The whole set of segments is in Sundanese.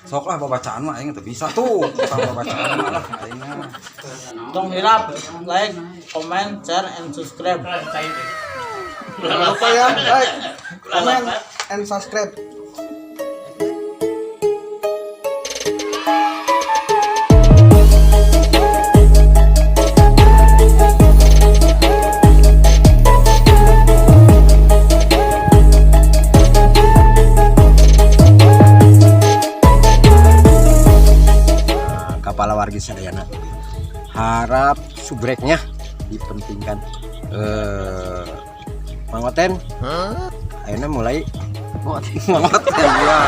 Sok lah babacaan mah aing teu bisa tuh. Tukang babacaan mah lah aing mah. Tong hilap, like, comment, share, and subscribe. Jangan lupa ya, like, comment, and subscribe. Kepala wargi sadayana harap subreknya dipentingkan, Mang Oten ayeuna mulai Mang Oten ya.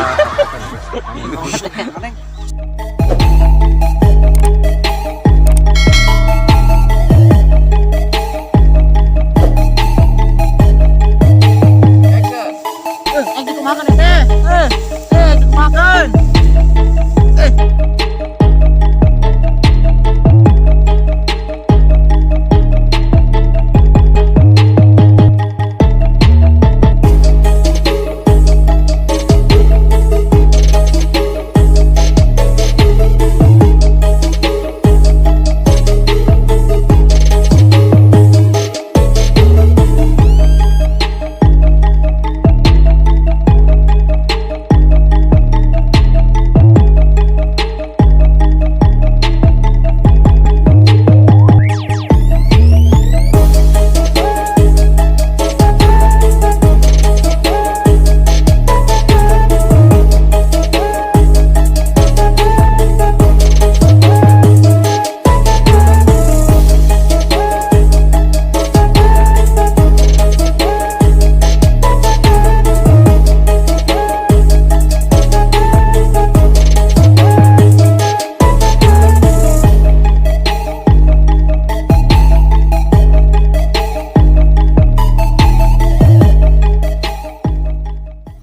Dikumakan teh. Dikumakan.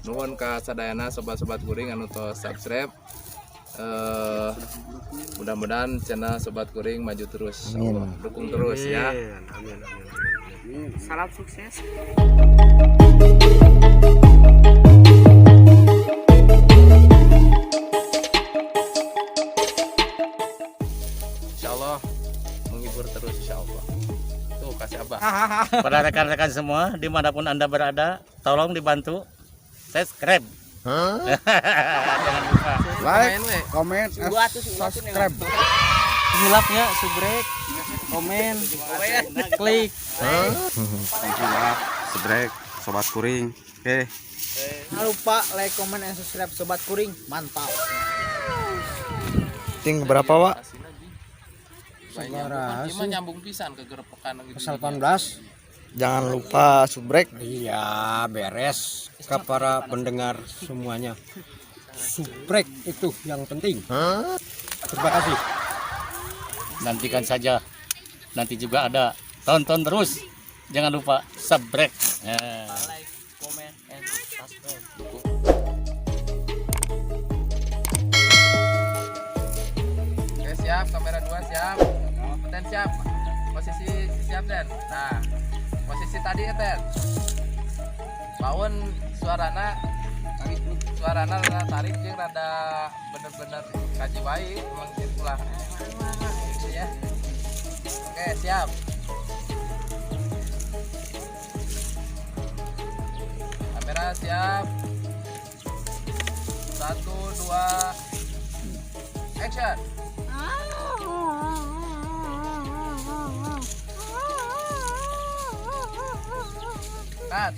Nuhun ka sadayana sobat-sobat kuring anu tos subscribe. Mudah-mudahan channel Sobat Kuring maju terus. Insyaallah. Dukung terus ya. Amin, amin. Salam sukses. Insyaallah menghibur terus insyaallah. Tuh kasih abah. Pada rekan-rekan semua dimanapun Anda berada, tolong dibantu subscribe. Jangan lupa. Like, comment, and subscribe. Hilapnya, subrek, komen, klik. Hilap, sebrek, sobat kuring. Oke. Jangan lupa like, comment, and subscribe Sobat Kuring. Mantap. Ting berapa, Wak? Cuma nyambung pisan ke gerepokan gitu. 18. Jangan lupa subrek. Iya, beres ke para pendengar semuanya. Subrek itu yang penting. Terima kasih. Nantikan saja. Nanti juga ada. Tonton terus. Jangan lupa subscribe. Nah. Like, comment, and subscribe. Oke, siap, kamera 2 siap. Ten siap. Posisi siap, Ten. Nah, posisi tadi ya, Ten. Baun suarana rada tarik jeung rada bener-bener kaji wae emang kitu lah. Gitu ya. Oke, siap. Kamera siap. 1 2 action. Cut.